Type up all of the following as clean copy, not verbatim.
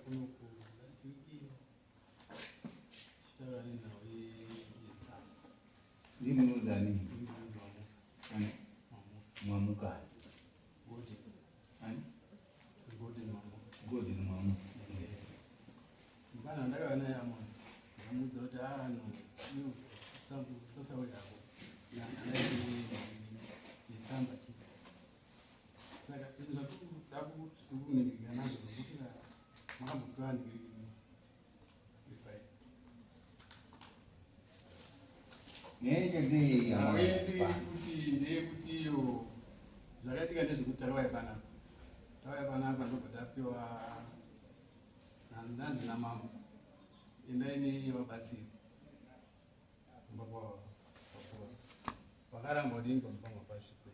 kunoku last week iyo tichitaura nenhau yetsamba. Ndini munonzani? Ani? Mwamuka. Golden. Ani? Golden Mwamuka. Golden Mwamuka. Mfana ndakava naye amwe. Ndamuudza kuti ah no, iwe usasauya yako. Netsamba chete. Saka izvi zvatikuda kuti tikuningirika nazvo nokuti makambopiwa ningiriki Nyaya yedu iri kuti ndeyekuti iyo zvakaitika ndezvekuti takauya panapa tauya panapa ndobva tapiwa nanzi namambo endai nevabatsiri kumba kwavo vakaramba kudini pamba pamwe pasvikwe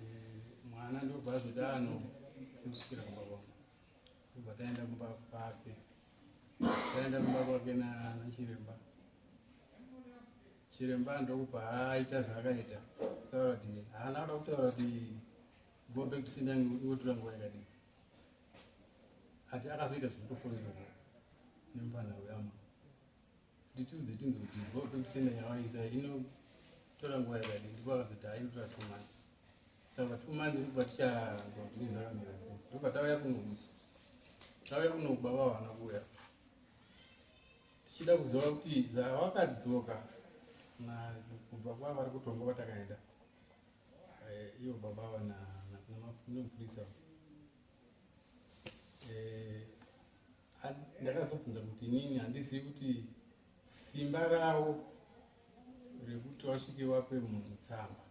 eh, mwana ndobva azoti ano kusvikira kumba kwangu ndobva taenda kumba kwake taenda kumba kwake nachiremba chiremba ndokubva aita zvaakaita kutaura kuti haana kuda kutaura kuti go back to sender ingotora nguva yakadii ati akazoita zvekutofonera nemufana weyama nditiudze tinzwe kuti go back to sender yavaisa inotora nguva yakadii ndipo akazoti ha inotora 2 months. Saka 2 months ndobva tichanzwa kuti zvinhu zvakamira sei. Ndobva tauya kuno isusu, tauya kuno baba vana kuuya tichida kuziva kuti zvavakadzoka kubva kwavari kutonga kwatakaenda eh, ivo baba ava nemupurisa eh, ndakazobvunza kuti inini handizivi kuti simba ravo rekuti vasvike vape munhu tsamba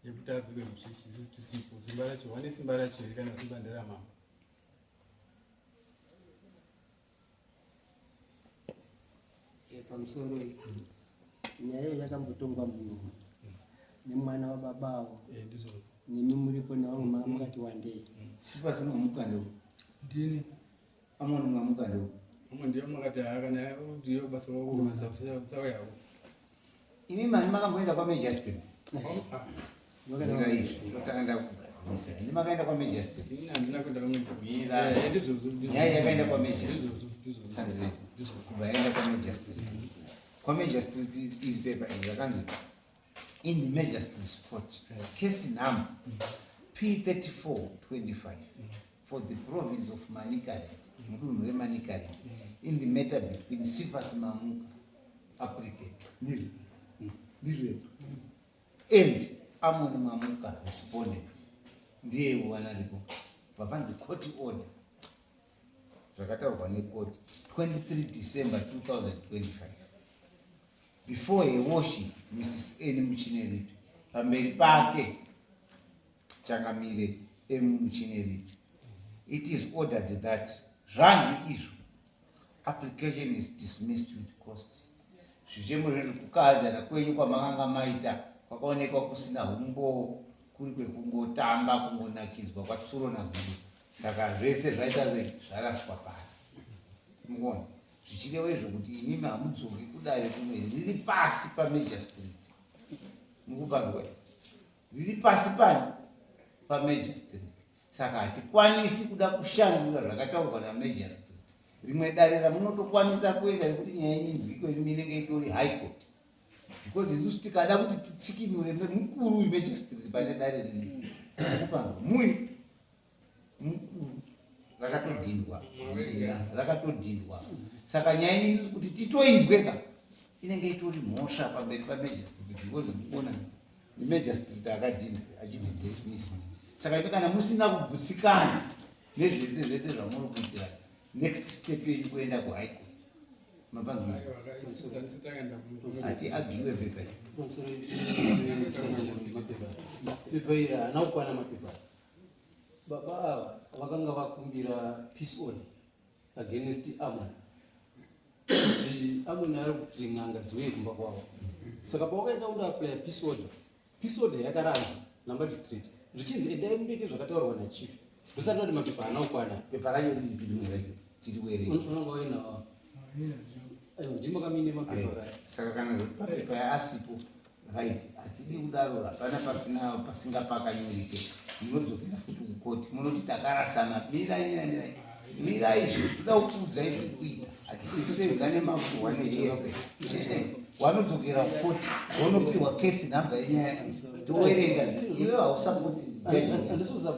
yekuti adzoke muchechi isusu tisipo, simba racho vane simba racho here kana simba nderamambo? Eh, pamusoro nyaya iyi yakambotongwa muno nemwana wababa avo. Eh, ndizvo. Nemi muripo nevamwe manga mukati wandei. Sifasi Mwamuka ndo. Ndini. Amoni Mwamuka ndo. Umwe ndiyo makati haa kana ndiyo basa wakumanza kusauyawo. Imi mani makamboenda kwamagistrate? Mira izvi ndotanga ndakugadzirisa. Imi makaenda kwamagistrate? Ini handina kuenda. Mira. Nyaya yakaenda kwamagistrate. Sandrine. Kubva yaenda kwamagistrate. Kwamagistrate iri paper iri rakanzi in the magistrate's court case number P3425 for the province of Manicaland, mudunhu reManicaland, in the matter between Cephas Mamuka applicant, ndizvo ndizvo, and Amon Mamuka respondent, ndiye wanaripo. Vapanzi court order, zvakataurwa necourt 23 December 2025 before her worship Mrs N Muchineripi, pamberi pake changamire M Muchineripi, it is ordered that, zvanzi izvo, application is dismissed with cost. Zvichemo zvezvo kukahadzana kwenyu kwamakanga maita kwakaonekwa kusina humbowo, kuri kwekungotamba, kungonakidzwa kwatsuro nagudo. Saka zvese zvaita sei? Zvaraswa pasi. Mukuona zvichirevo izvo kuti imimi hamudzoki kudare rimwe riri pasi pamagistrate. Mukupanzwa, riri pasi pani pamagistrate. Saka hatikwanisi kuda kushandura zvakataurwa namagistrate. Rimwe dare ramunotokwanisa kuenda rekuti nyaya yenyu inzwikwe imi inenge itori High Court, because isusu tikada kuti titsikinure mukuru uyu magistrate pane dare rino, mukupanzwa, mui mukuru rakatodhindwa, rakatodhindwa. Saka nyaya yenyu isusu kuti titoinzweka inenge itori mhosva pamberi pamagistrate, because mukuona magistrate akadhinda achiti dismissed. Saka imi kana musina kugutsikana nezvese zvese zvamuri kuitira, next step yenyu kuenda kuHigh Court. Mapanzwa? Hati agiwe pepa iri. Pepa iri haana kukwana mapepa. Baba ava vakanga vakumbira peace order against Amon, kuti Amon ari kuti n'anga dziuye kumba kwavo. Saka pawakaita kuda apply peace order, peace order yakaramba namagistrate, zvichinzi endai mundoite zvakataurwa nachief. Ndosati vati mapepa haana kukwana. Pepa racho riripi rimwe racho tiriwerenge? Unonga uinawo, ndimo kamine mapepa kaya. Saka kana mapepa asipo, right, hatidi kudaro. Hapana pasina pasingapakanyorike. Munodzokera futi kukoti, munoti takarasana. Mirai, mirai, mirai, mirai, toda kukuudzai zvekuita. Hatidi kusenza nemakuhwa nehiyese. Wanodzokera kukoti, wonopiwa case number yenyaya iyi, towerenga. Iwe hausapoti. Handisi.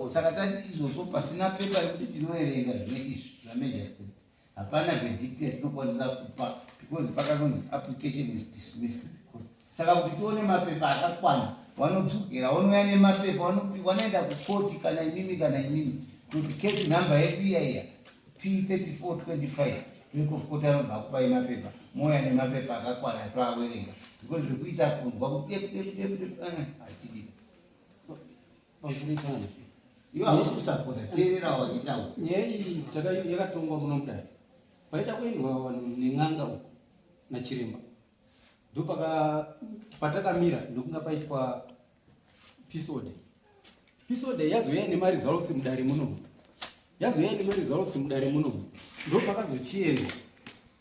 Saka tati izvozvo, pasina pepa rekuti tinoverenga zvine izvi zvamagistrate, hapana verdict yatinokwanisa kupa, because pakanonzi application is dismissed with cost. Saka kuti tione mapepa akakwana, vanodzokera, vanouya nemapepa, vanoenda kukoti, kana imimi kana imimi, kuti case number yedu iya iya P3425, clerk of court anobva akupai mapepa, mouya nemapepa akakwana, toawerenga, because zvekuita kunzwa kuti de kude kude kude, hatidi. Pamusoro. Iwe hausi kusapota, teerera wachitaura. Nyaya iyi yakatongwa muno mudare, paida kuendwa vanhu nen'anga uko nachiremba, ndopaka patakamira ndokunga paitwa peace order. Peace order yazouya nemaresults mudare munomu, yazouya nemaresults mudare munomu, ndopakazochiendwa,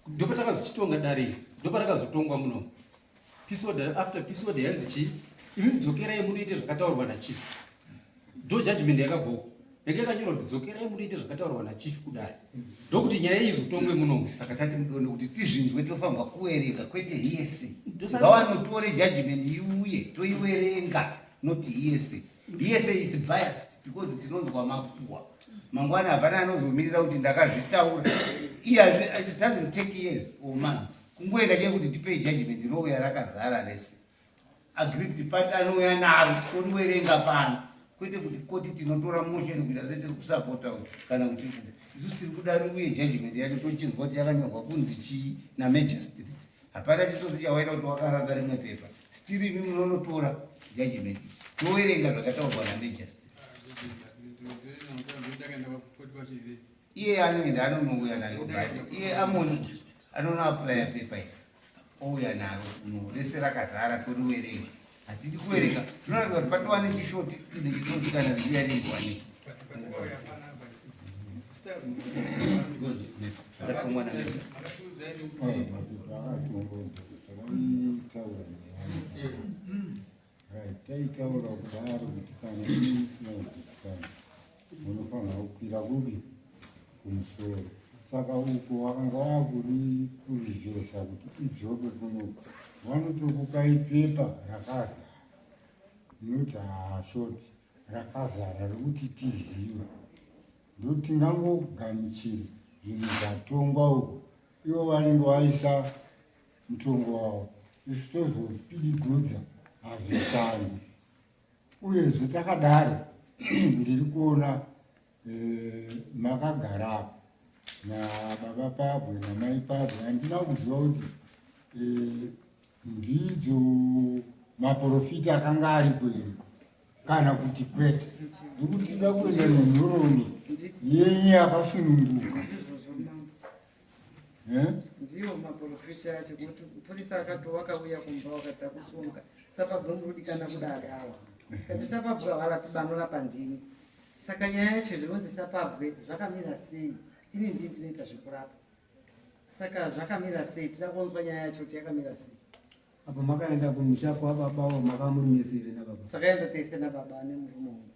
ndopatakazochitonga dare iri, ndopatakazotongwa munomu peace order. After peace order yanzi chii? Imi mudzokerai munoite zvakataurwa nachief. Ndo judgment yakabva yanga yakanyorwa kuti dzokerai munoite zvakataurwa nachief kudare, ndokuti nyaya iyi izotongwe munomu. Saka tati mudondo kuti tizvinzwe, tofanirwa kuverenga, kwete hearsay. Ngavanotore judgment iuye, toiwerenga, not hearsay. Hearsay is biased, because tinonzwa makuhwa. Mangwana hapana anozomirira kuti ndakazvitaura. Iye it doesn't take years or months kungoenda chee kuti tipei judgment, rouya rakazara rese. Aggrieved party anouya naro, toriwerenga pano, kwete kuti koti tinotora motion kuita setiri kusapota kana kuti isusu tiri kuda riuye judgment yacho, tochinzwa kuti yakanyorwa kunzi chii namagistrate. Hapana chitsotsi chawaita kuti wakarasa rimwe pepa. Still imi munonotora judgment, towerenga zvakataurwa namagistrate. Iye anoenda, anonouya nayo, but iye Amoni anonoapplya pepa iri, ouya naro kuno rese rakazara, toriwerenga. Hatidi kuverenga, tinoratidza kuti patova nechishoti nechitsotsi kana riuya ringwani zvakatongwa na Takaitaura nyaya. Right, taitaura kudaro kuti kana musina kugutsikana, munofanira kukwira kupi? Kumusoro. Saka uko wakanga wakuri kurivhesa kuti idzoke kunoku, vanotokupai pepa rakazara, noti haashoti rakazara rekuti tizive, ndokuti tingangogamuchiri zvinhu zvatongwa uko. Ivo vanenge vaisa mutongo wavo, isu tozopidigudza, hazvishandi. Uyezve takadaro, ndiri kuona makagarapo nababa Pabwe namai Pabwe, handina kuziva kuti ndidzo maprofita akanga aripo here kana kuti kwete, nekuti tida kuenda nenhoroondo yenyu yakasununguka. Eh? Ndiwo maprofita acho, kuti mupurisa akati wakauya kumba, wakati takusunga sapabwe, murudikana kudare awa, kati sapabwe havarapi, banorapa ndini. Saka nyaya yacho zvinonzi sapabwe zvakamira sei? Ini ndini ndinoita zvekurapa, saka zvakamira sei? Tida kunzwa nyaya yacho kuti yakamira sei. Apo makaenda kumusha kwababa, makamuri mese here nababa? Takaenda tese nababa nemurume wangu.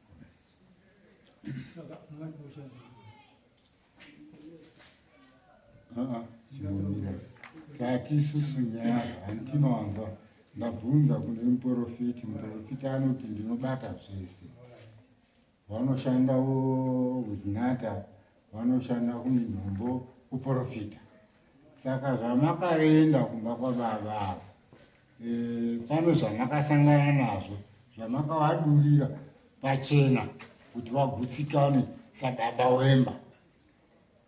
Saka ungandibosha. Ah, chimbomira. Tati isusu nyaya hantima wanzwa, ndabvunza kune muprofiti. Muprofiti anoti ndinobata zvese, vanoshandawo kuzinata, vanoshanda kuminhombo, kuprofita. Saka zvamakaenda kumba kwababa avo, pane zvamakasangana nazvo zvamakavadurira pachena kuti vagutsikane sababa wemba,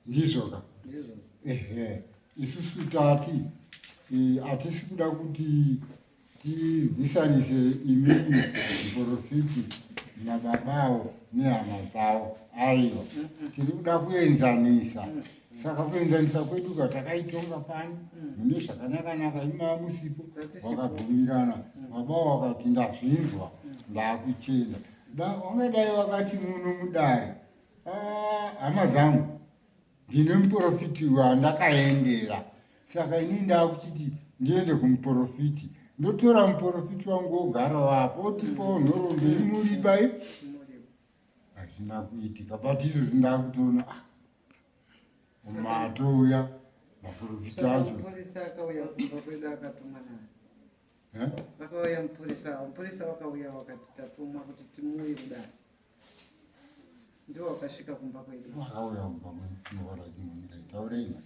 ndizvo ka? Ndizvo. Ehe, isusu tati hatisi kuda kuti tirwisanise imimi muprofiti nababawo nehama dzavo, aiwa, tiri kuda kuenzanisa. Saka kuenzanisa kwedu ka, takaitonga pano mune zvakanakanaka, imaa musipo, wakabvumirana, baba wakati ndazvinzwa, ndakuchena. Wangadai wakati muno mudare, "Ah, hama dzangu, ndine muprofiti wandakaendera, saka ini ndakuchiti ndiende kumuprofiti, ndotora muprofiti wangu, wogara wapo, otipawo nhoroondo imuripai." Hazvina kuitika but izvozvi ndakutoona ah, matouya maprofita acho. Mupurisa akauya kumba kwedu akatumwa naye. Vakauya mupurisa, mupurisa wakauya wakati tatumwa kuti timuuye kudai. Ndiwo wakasvika kumba kwedu. Vakauya kumba kwedu tinogara tinomira taurei mai.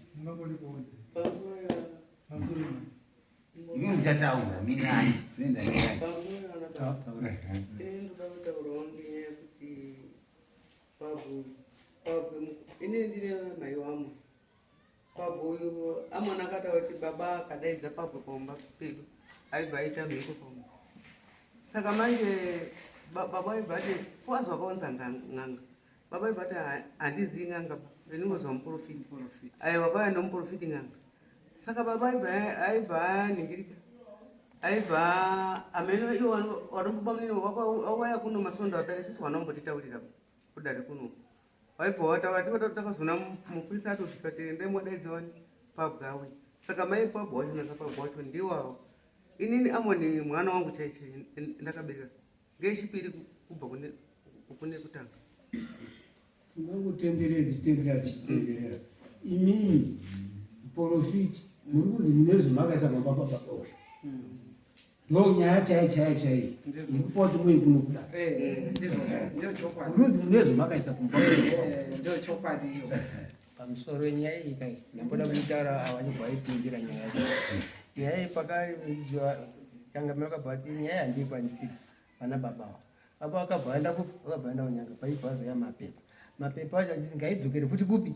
Imi muchataura mirai zvinoenda mirai. Ini ndoda kutaurawo ngenyaya yekuti pabwe pabwe ini ndine mai wamwe pabwe uyu amwana akataura kuti baba akadaidza pabwe paumba pedu aibva aita mhiko paumba saka manje baba aibva ati kwazi wakaunza n'anga baba aibva ati handizivi n'anga ndinongozwa muprofiti aiwa kwauya nomuprofiti n'anga saka baba aibva aibva aningirika aibva amene iwo wanobuba munini wauya kuno masondo apera isusu wanombotitaurira kudare kuno waibva wataura tiva takazoona mupurisa atosvika ti endai mwadaidza wani pabwa auya saka mai pabwa wacho nasapabwa wacho ndiwawo inini amoni mwana wangu chaiche ndakabereka ngechipiri kubva kune kutanga Tinongotenderera tichitenderera tichitenderera. Imimi muporofiti muri kunzi mune zvamakaisa pamba pababa uyu. Ndo nyaya chaiyo chaiyo chaiyo ikupa kuti muye kuno kudai. Ndochokwadi. Muri kunzi mune zvamakaisa pamba. Ndochokwadi iyo. Pamusoro nyaya iyi kai ndamboda kuitaura awani kwaipindira nyaya yacho. Nyaya iyi pakaidzwa changamiro akabva ati nyaya handikwanisi vana baba ava. Baba vakabva vaenda kupi? Vakabva vaenda kunyanga paibva vazouya mapepa. Mapepa acho achiti ngaidzokere futi kupi?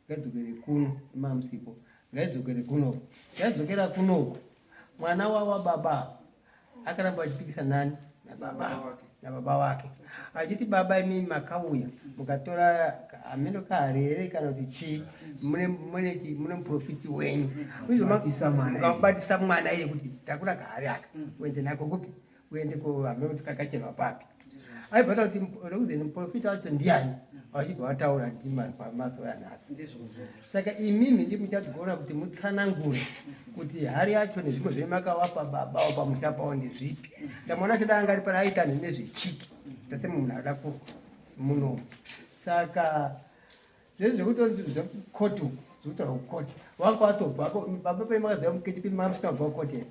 Ngaidzokere kuno imamusipo. Ngaidzokere kunoku. Ngaidzokera kunoku. Mwana wawa baba akaramba achipikisa nani? Nababa nababa wake. Achiti baba imimi makauya mukatora hameno kahari here kana kuti chii mune mune chi mune muprofiti wenyu. Mukamubatisa mwana iye kuti takura kahari aka uende nako kupi? uende kuhambe kuti kakacherwa papi aibva kuti rekuti muprofita wacho ndiani vachibva vataura ndimamazuva anhasi saka imimi ndi muchagona kuti mutsanangure kuti hari yacho nezvimwe zvenyu makavapa baba wa pamusha pawo ndezvipi ndamwana wacho dai anga ari pana aita nezvechiki tase munhu ada kurwa munomu saka zvezvi zvekuti zvekukoti uku zvekutaura kukoti wanga watobvako baba penyu makaziva muketi kuti mamusina kubva kukoti here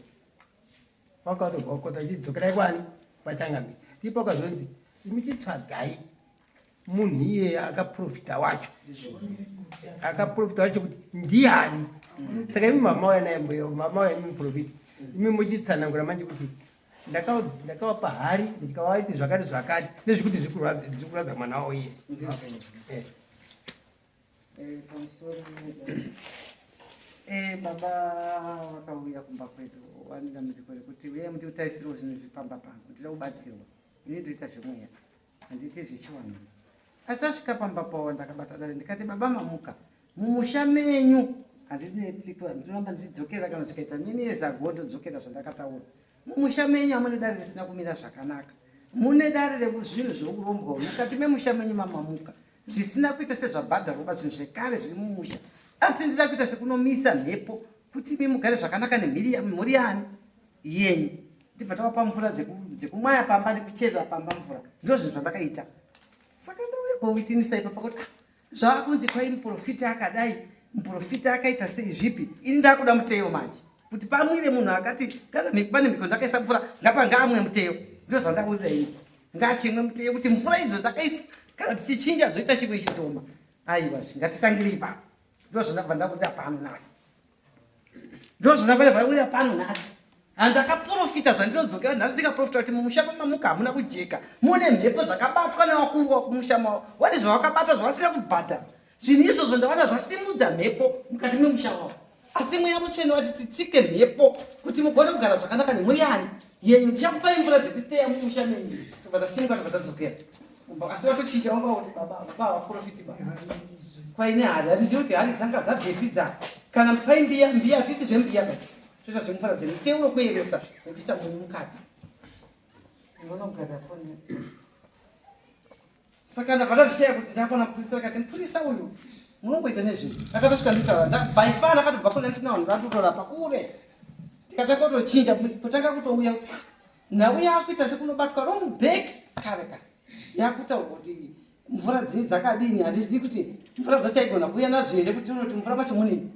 Wakatobva kukota chidzokerai kwani kwachangamire ndipo akazonzi imi chitsvagai munhu iyeye akaprofita wacho akaprofita wacho kuti ndiani saka imi mama uya naye mbuya mama uya imi muprofita imi muchitsanangura manje kuti ndakavapa hari ndikavaiti zvakati zvakati nezvekuti zviri kurwadza mwana wavo iye eh. Eh, pamusoro eh, baba vakauya kumba kwedu vane dambudziko rekuti uyai mutitaisirewo zvinhu zviri pamba pangu ndida kubatsirwa ini ndoita zvemweya handiiti zvechiwanhu asi tasvika pamba pavo ndakabata dare ndikati baba mamuka mumusha menyu handinoramba ndichidzokera kana zvikaita many years ago ndodzokera zvandakataura mumusha menyu hamune dare risina kumira zvakanaka mune dare rekuzvinhu zveurombwa mukati memusha menyu mamamuka zvisina kuita sezvabhadharwa ba zvinhu zvekare zviri mumusha asi ndida kuita sekunomisa mhepo kuti imi mugare zvakanaka nemhuri yani yenyu ndibva tavapa mvura dzekumwaya pamba nekucherera pamba mvura ndo zvinhu zvandakaita saka ndauya kowitinisa ipapa kuti ah, zvakunzi kwai muprofita akadai muprofita akaita sei zvipi ini ndakuda muteyo manje kuti pamwire munhu akati kana pane mhiko ndakaisa mvura ngapa ngaamwe muteyo ndo zvandakuita ini ngachimwe muteyo kuti mvura idzo ndakaisa kana tichichinja dzoita chimwe chitoma aiwa ngatitangire ipapo ndo zvandabva ndakuda pano nhasi ndo zvandabva ndakuda pano nhasi handakaprofita zvandinodzokera nhasi ndikaprofita kuti mumusha mamamuka hamuna kujeka mune mhepo dzakabatwa nevakuru vakumusha mavo vane zvavakabata zvavasina kubhadhara zvinhu izvozvo ndaona zvasimudza mhepo mukati memusha wavo asi mweya mutsvene wati titsike mhepo kuti mugone kugara zvakanaka nemhuri yani yenyu ndichakupai mvura dzekuteya mumusha menyu tobva tasimuka tobva tadzokera asi watochinja wanga kuti baba baba vaprofiti ba kwaine hari hatizivi kuti hari dzanga dzabvepi dza kana pai mbiya mbiya hatisi zvembiya ba toita zvemvura dzemuteu wekuyeresa wekuisa munyu mukati unogara foni saka ndabva ndazvishaya kuti ndakona mupurisa akati mupurisa uyu munongoita nezvei akatosvika nditaura by far akatobva kune ndina vanhu vatotorapa kure tikatanga kutochinja kutanga kutouya kuti ah, nhau yakuita sekunobatwa wrong back kare kare yakutaurwa kuti Mvura dzii dzakadini handizivi kuti mvura dzachaigona kuuya nadzo here kuti unoti mvura macho munei.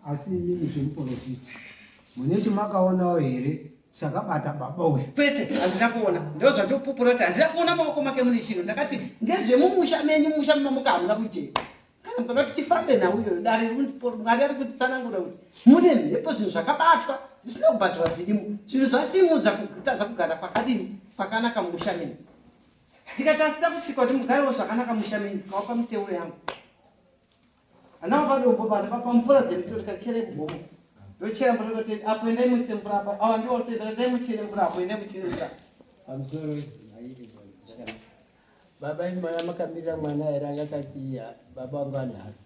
Asi imimi semuporofiti mune chimakaonawo here chakabata baba uyu? Kwete, handina kuona. Ndozvandopupura kuti handina kuona maoko make mune chinhu. Ndakati ndezvemumusha menyu, mumusha mamuka hamuna kujeka. Kana mukada kuti tifambe nhau iyoyo, dare Mwari ari kutitsanangura kuti mune mhepo, zvinhu zvakabatwa zvisina kubhadharwa zvirimo, zvinhu zvasimudza kutadza kugara kwakadini kwakanaka mumusha menyu. Tikati asi takutsikwa kuti mugarewo zvakanaka musha menyu, tikawapa miteuro yangu. Hana baba dombo bana papa mvura dzemiteuro tikachere mugomo. Ndochera mvura ndoti apo endai muise mvura apa. Awa ndiwo toenda endai muchere mvura apo endai muchere mvura. Pamusoro baba imi mwana makamirira mwana here anga akati baba vangu vane hapi.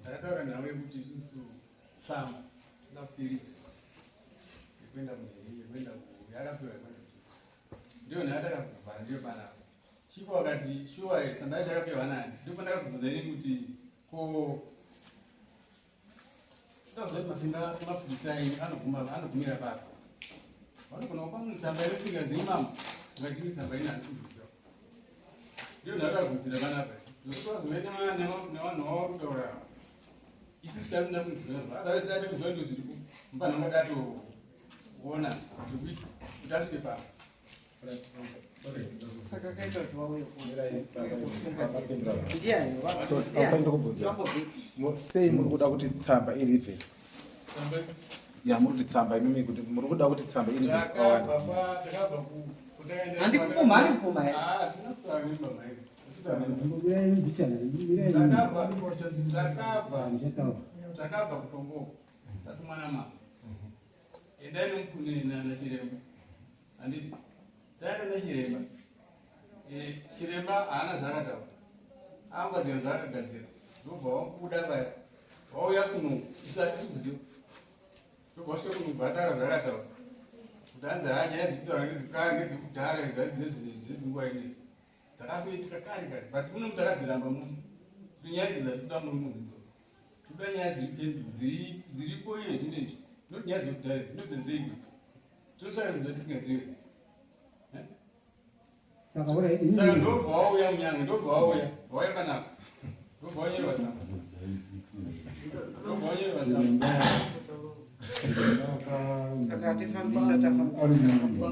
Takataura nhau yekuti isusu tsamba toda kuti irivhesi yekuenda munhii yekuenda yakapiwa yekuenda ndiyo nhau yatakavhara ndiyo panapa chipo akati shuwa tsamba yacho yakapiwa nani ndipo ndakabvunza ini kuti ko toda kuziva kuti masimba emapurisa enyu anoguma anogumira papi vanogona kupa munhu tsamba inopinga dzimambo ungatini tsamba ine handikubvisa ndiyo ndakabvunzira panapa zvekuti vazoenda nevanhu vava kutaura isusu tasina kunzwa otherwise dai tikuziva ndo zviripo mupana ungati atoona zvekuita kuti asvike papa saka akaita kuti vauye ndiani ndokubvunza sei muri kuda kuti tsamba irivhesi ya muri kuti tsamba imimi kuti muri kuda kuti tsamba irivhesi handikupumha handikupumha Takabva kutongo tatumwana mama endai nachiremba handiti taenda nachiremba eh, chiremba haana zvaakataura angagadzira zvaakagadzira ndobva wabuda vaya wauya kuno isu hatisi kuziva ndobva wasvika kuno bva ataura zvaakataura kuti hanzi haa nyaya dzekutaura ngedzekare ngedzekudhara idzi hadzi nezvinguva inei dzakasoitika kare kare but muno mutakadziramba muno kuti nyaya idzi dzatinoda muno mudzidzo toda nyaya dziri pending dziripo iye zvino izvi not nyaya dzekudhara dzinodziri dzeikosi tinotsvaka zvinhu zvatisingazivi eh? saka ura saka ndobva wauya munyange ndobva wauya wauya panapa ndobva wanyorerwa tsamba ndobva wanyorerwa tsamba saka hatifambisa tafambisa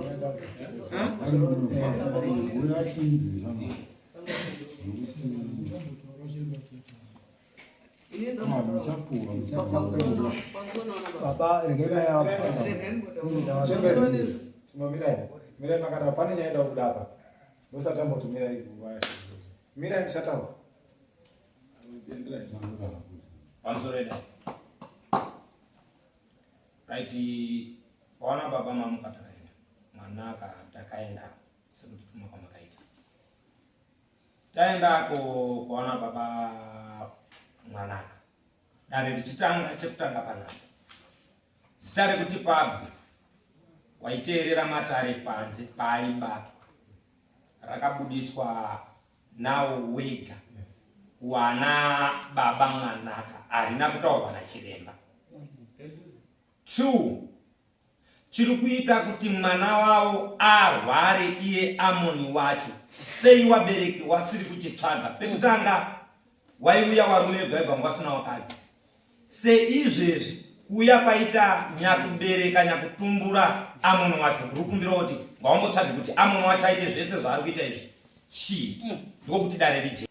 Baba regai Chembere, chinomirai. Mirai makadaro pane nyaya ida kubuda apa. Musati amboti mirai mirai muchataura. Pamusoro eda. Right, pawana baba mamuka takaenda. Mwanaka takaenda sekutituma kwamakaita. Taendako kwawana baba Mwanaka. Dare richitanga chekutanga panapa. Zita rekuti pabwe waiteerera matare panze paaibatwa rakabudiswa nawo wega wana baba Mwanaka harina kutaurwa nachiremba. 2 Chiri kuita kuti mwana wavo arware iye Amoni wacho sei wabereki wasiri kuchitsvaga pekutanga waiuya warume wega wega wanga wasina wakadzi seizvezvi kuuya kwaita nyakubereka nyakutumbura Amoni wacho ndiri kukumbira kuti ngawambotsvage kuti Amoni wacho aite zvese zvaari kuita izvi chii ndiko kuti dare rije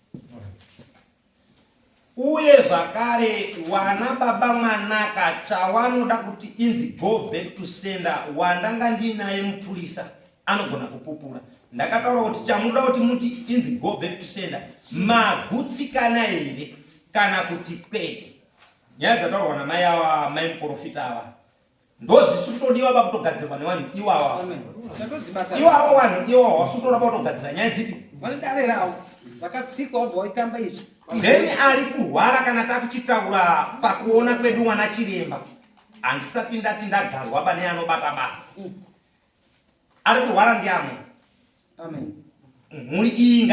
Uye zvakare wana baba mwanaka chawanoda kuti inzi go back to sender wandanga ndiinaye mupurisa anogona kupupura ndakataura kuti chamunoda kuti muti inzi go back to sender magutsikana here kana kuti kwete nyaya dzataurwa namai awa mai muporofita awa ndodzisutodiwa pakutogadzirwa nevanhu iwawa iwawa vanhu iwawa wasutora pakutogadzira nyaya dzipi vane dare ravo vakatsikwa vobva vaitamba izvi then ari kurwara kana takuchitaura pakuona kwedu mwana chiremba handisati ndati ndagarwa pane anobata basa ari kurwara ndiamoni amen mhuri iyi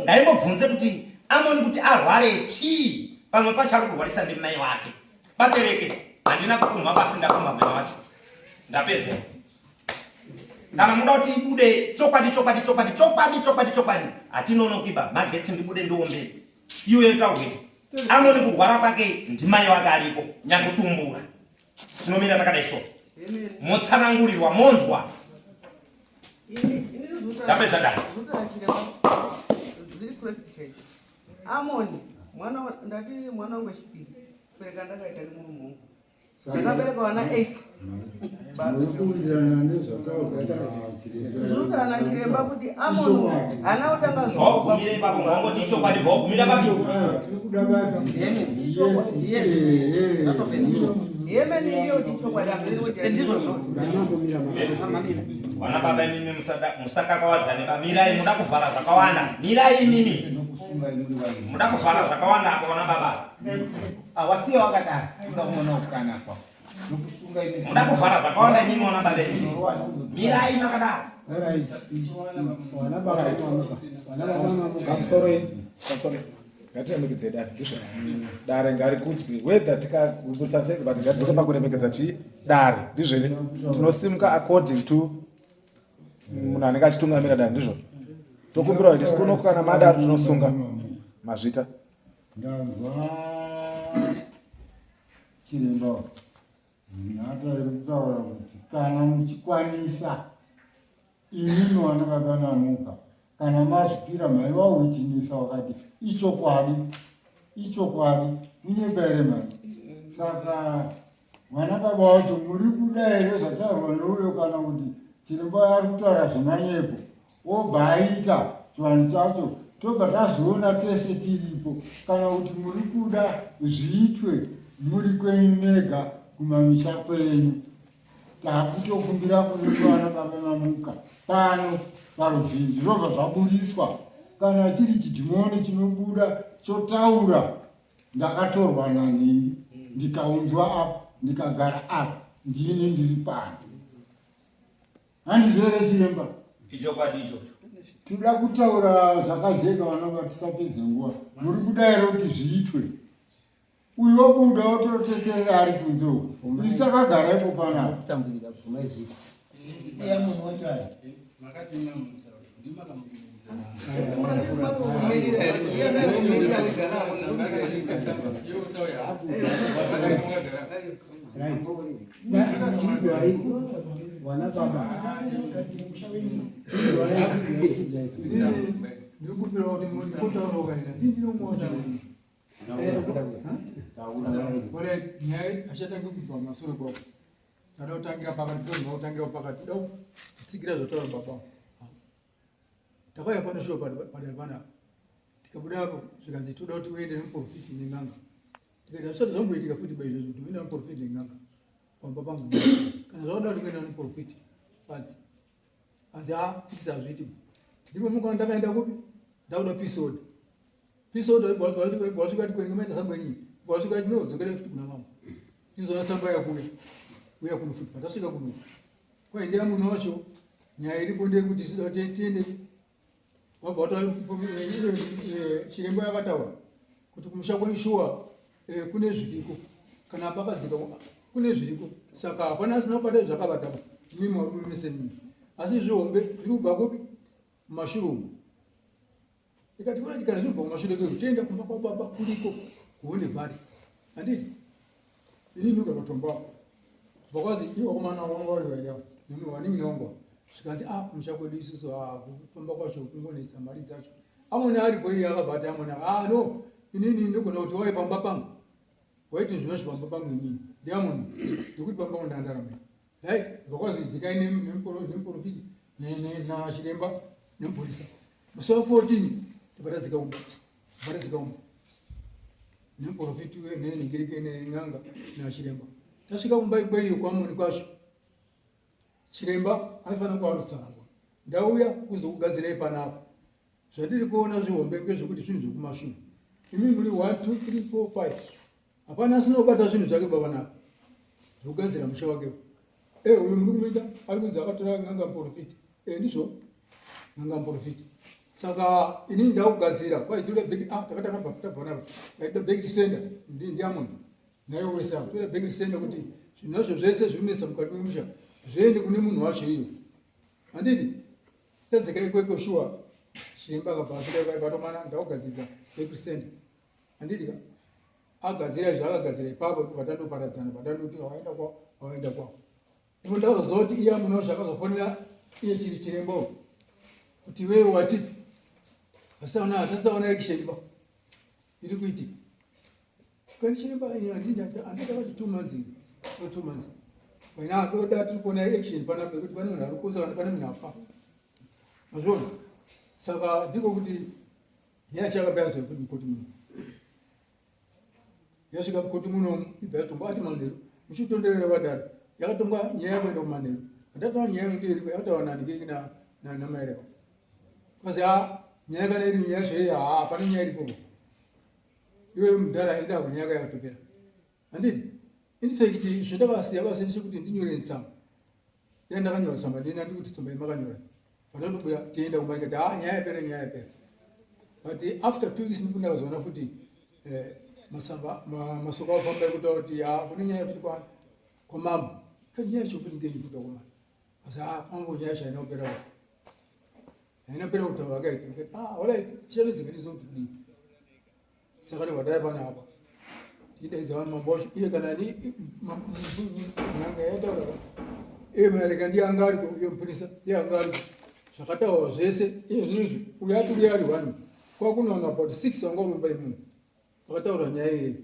ngaimbobvunze kuti amoni kuti arware chii pamwe pacho ari kurwarisa ndimai wake batereke handina kupumha basi ndapumha mwana wacho ndapedza. Kana muda kuti ibude chokwadi chokwadi chokwadi chokwadi chokwadi chokwadi hatinonokiba magetsi ndibude ndiombere iwe yotaurwe Amoni kurwara kwake ndimai wake aripo nyakutumbura tinomira takadai so motsanangurirwa monzwa ndapedza dai Amoni mwana ndati mwana wangu wechipiri kubereka ndakaita nemurume wangu ndakabereka vana 8 Murikuwirirana nezvataurwa zvinotana chiremba kuti Amoni haana kutanga Vaugumire ipapo ngongoti ichokwadi vaugumira papi Tiri kuda badzi. Yes. Yemeni ndiyo kuti ichokwadi ndizvozvo Vana baba imimi musakakawadzane ba mirai muda kuvhara zvakawanda mirai imimi muda kuvhara zvakawanda apo vana baba Awasiya wakadaro uda kuona kukana kwako nokusunga imi muda kuvhara zvakawanda imimi vana baba imimi mirai makadaro Right. Vana baba mamuka. Vana baba mamuka. Pamusoroi, pamusoroi. Ngatiremekedzei dare, ndizvo. Dare ngarikudzwe. Whether tikagusa sei but ngatidzoke pakuremekedza chii? Dare. Ndizvo here? Tinosimuka according to munhu anenge achitungamira dare, ndizvo. Tokumbira kuti kuno kana madaro tinosunga. Mazvita. Ndanzwa chiremba nhata iri kutaura kuti kana muchikwanisa imimi vana baba namuka kana mazvipira maiva witnessa wakati ichokwadi ichokwadi munyepa here mhai saka vana baba wacho muri kuda here zvataurwa neuyo kana kuti chiremba ari kutaura zvemanyepo obva aita chivanhu chacho tobva tazviona tese tiripo kana kuti muri kuda zviitwe muri kwenyu mega kumamisha kwenyu takutokumbira kune vana baba mamuka pano paruzhinji zvobva zvaburitswa kana chiri chidhimoni chinobuda chotaura ndakatorwa nanhingi ndikaunzwa apa ndikagara apa ndini ndiri pano handizvo here chiremba Ichokwadi ichocho. tinoda kutaura zvakajeka vana vatisapedze nguva muri kuda here kuti zviitwe uyu wobuda wototeterera ari kunze uku isu takagara ipo panapa Kutambudzika bvuma izvizvi. Iya munhu wacho ari. Makati mamusa ndimakamumirira. Right. Chidwai vana baba. Chidwai. Ndikumbira kuti mutauro ukaita ndindinomwacho. Ore nyaya achatange kubva masure kwako. Kada kutangira pakati ndozvinoda kutangira pakati. Da kutsigira zvataura baba. Takauya pano shuwa padare panapa. Tikabuda apo zvikanzi toda kuti uende nemuprofiti nen'anga. Tikaita zvisati zvamboitika futi baizvozvo kuti uende nemuprofiti nen'anga. Pamba pangu. Kana zvakadaro ndingaenda nemuprofiti. Badzi. Hanzi ha tikisi hazviiti. Ndipo mukaona ndakaenda kupi? Ndakuda peace order. Peace order ibva wasvika ti kwenyu maita samba inyi. Ibva wasvika ti no dzokera futi kuna mama. Ndizoona tsamba yakuya. Uya kuno futi patasvika kuno. Kwaendea munhu wacho nyaya iripo ndeyekuti tiende wabva wata chiremba yakataura kuti kumusha kwenyu shuwa kune zviriko kana pakadzika kune zviriko saka hapana asina kubata zvakabata mimi varume mese mimi asi zvihombe zviri kubva kupi mumashure umu ikati kuna kana zvinobva kumashure kwedu toenda kumba kwababa kuriko kuhonde vhari handiti ini ndinogara patombo apo kubva kwazi ivo vakomana vanga vari vairi avo nemumwe wanin'ina wangu avo zvikanzi a kumusha kwedu isusu a kufamba kwacho kungonetsa mari dzacho amweni aripo iye akabva ati amweni a no inini ndogona kuti wauye pamba pangu waiti zvinozvo pamba pangu inini ndiamoni ndikuti pamba pangu ndandarama dai kubva kwazi dzikai nemuporofiti nachiremba nemupurisa musi wa 14 tobva tadzika umba tobva tadzika umba nemuporofiti nenhingirike nen'anga nachiremba tasvika kumba ikweyo kwamoni kwacho chiremba aifanira kuarutsanangura ndauya kuzokugadzirai panapa zvandiri kuona zvihombe ngezvekuti zvinhu zvekumashure imi muri 1 2 3 4 5 hapana asina kubata zvinhu zvake baba napa zvekugadzira musha wake e uyu muri kumuita ari kunzi akatora n'anga muporofiti e ndizvo n'anga muporofiti saka inini ndakugadzira kwaitoda back ah takatanga tabva napa ndaitoda back to sender ndiamoni naye wese apo toda back to sender kuti zvinhu zvacho zvese zvinonetsa mukati memusha zviende kune munhu wacho iyo. Handiti tadzika ikweko shuwa chiremba akabva asvika ikwaiko atomana ndakugadzirisa back to sender. Handiti ka agadzira izvo akagadzira ipapo vatandoparadzana vatandoti waenda kwao waenda kwao. Ivo ndakazoti iya muno zvakazofonera iye chiri chiremba kuti iwewe watipi asaona asasaona action pa iri kuitika. Kani chiremba andida vati 2 months no 2 months waina adoda tiri kuona action panapa yekuti pane munhu ari kuza kana pane munhu afa. Mazviona? Saka ndiko kuti yacho yakabva yazouya futi mukoti muno. Yasvika mukoti muno ibva yatongwa ati manheru muchitonderera vadaro yakatongwa nyaya yakuenda kumanheru. Handataura nyaya yangu iripo yakataura nani namaereko. Kazi ha nyaya kana iri nyaya yacho iya ha pane nyaya iripo. Iwe mudhara enda kunyaya yakatopera. Handiti? In fact zvandakasiya basa ndechekuti ndinyore tsamba. Dai ndakanyora tsamba ndina ndikuti tsamba yamakanyora. Vanondobuda tienda kumba ndikati ha nyaya yapera nyaya yapera. But after 2 weeks ndipo ndakazoona futi masamba masoko afamba ekutaura kuti ha kune nyaya futi kwamambo. Kati nyaya yacho futi ngei futi kwamambo. Asi ha kwamambo nyaya yacho haina kupera. Haina kupera kutaura vakaita. Ndikati ah alright tichanodzika ndizo kuti kudii. Saka ndobva panapa tidaidza vanhu mambo wacho iye kana ni n'anga yataura iye maereka ndiye anga ariko iye mupurisa ndiye anga ariko zvakataurwa zvese iye zvinozvi uyo ati uye ari one kwakunoona about six vanga uri mumba imomo vakataura nyaya iyeyo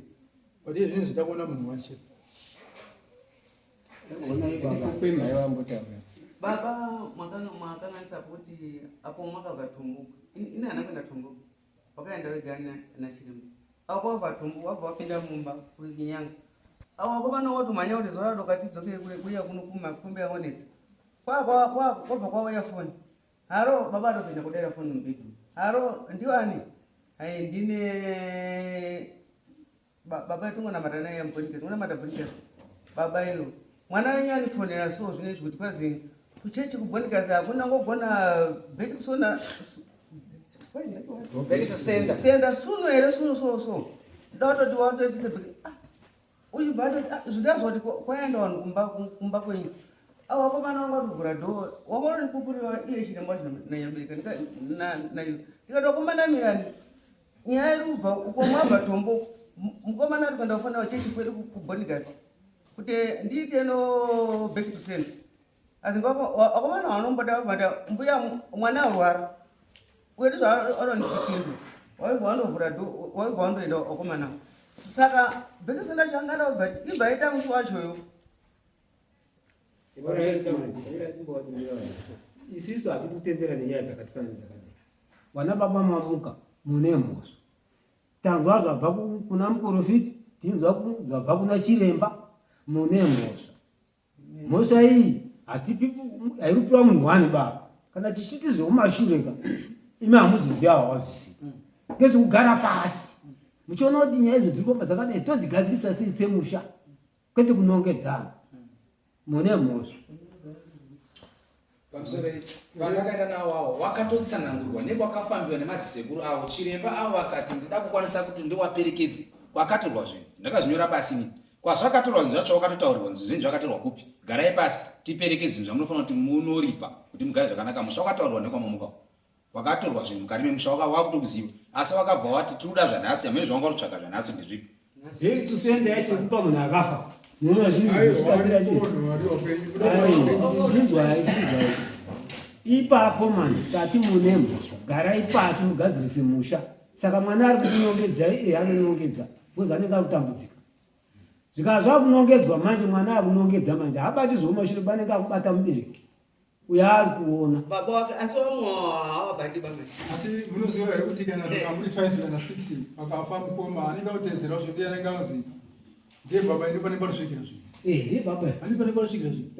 but iye zvinezvi takuona munhu one chete. Baba mwakanganisa kuti apo makabva Tumbuka. Ini hana kuenda Tumbuka. Wakaenda wega naChiremba. Apo wabva Tumbuka wabva wapinda mumba kuNyanga. Apo vakomana watomhanya kuti zuva radoka tidzoke kuya kuno kumakumbi aonesa. Kwabva kwauya foni. Haro baba atopinda kudaira foni mubedroom. Haro ndiwani? Hai ndine baba tingonamata naye mubhonikesi ngonamata bhonikesi baba iyo mwana wenyu anifonera so zvinezvi kuti kwazi kuchechi kubhonikasi hakuna ngogona back to sona Back to sender. Senda suno here suno so so ndototi watoitise ah uyu bva zvindazwa kuti kwaenda vanhu kumba kumba kwenyu avo vakomana vanga vatovhura dhoo wakonondipupurira iye chiremba wacho nanyabereka nayo ndikati vakomana mirani nyaya iri kubva uko mwabva tombo mukomana ari kuenda kufanira chechi kwedu kubonigasi kuti ndiite no back to send asi vakomana vanomboda vabvata mbuya mwana arwara uye ndizvaanondipindu waibva wandovhura dho waibva wandoenda vakomana saka back to send acho angada kubva ibva aita musi wachoyo. Isisu hatidi kutendera nenyaya dzakatifanana dzakadai. Vana baba mamuka mune mhosva. Tanzwa zvabva kuna muprofiti, tinzwa zvabva kuna chiremba, mune mhosva. Mhosva iyi hatipi hairipiwa munhu wani baba. Kana tichiti zvekumashure ka imi hamuzoziva hawazvisi. Ngezvekugara pasi muchiona kuti nyaya idzo dziri kuamba dzakadai todzigadzirisa sei semusha kwete kunongedzana. Mune mhosva. Pamusoro vandakaenda nawo awo wakatotsanangurwa nekwakafambiwa nemadzisekuru avo chiremba avo vakati ndida kukwanisa kuti ndiwaperekedze kwakatorwa zvinhu ndakazvinyora pasi ini kwazvakatorwa zvinhu zvacho wakatotaurirwa zvinhu zvenyu zvakatorwa kupi garai pasi tiperekedze zvinhu zvamunofanira kuti munoripa kuti mugare zvakanaka musha wakataurirwa nekwamomuka kwakatorwa zvinhu mukati memusha wakutokuziva asi wakabva wati tiri kuda zvanhasi hamene zvawanga rutsvaga zvanhasi ndezvipi. Tusende yacho yekupa munhu akafa munoona zvinzwai ipapo mani tati mune mhosva garai pasi mugadzirise musha. Saka mwana ari kukunongedzai iye anonongedza because anenge ari kutambudzika. Zvikava zvakunongedzwa manje mwana akunongedza manje haabati zvokumashure panenge akubata mubereki uyo ari kuona. Baba wake asi vamwe havabati bamai. Asi munoziva here kuti kana muri 5 kana 6 akafa mukoma anenge akutedzera zvo ndiye anenge anzi ndiye baba ino pane panosvikira zvinhu. Ndiye baba. Ani pane panosvikira zvinhu.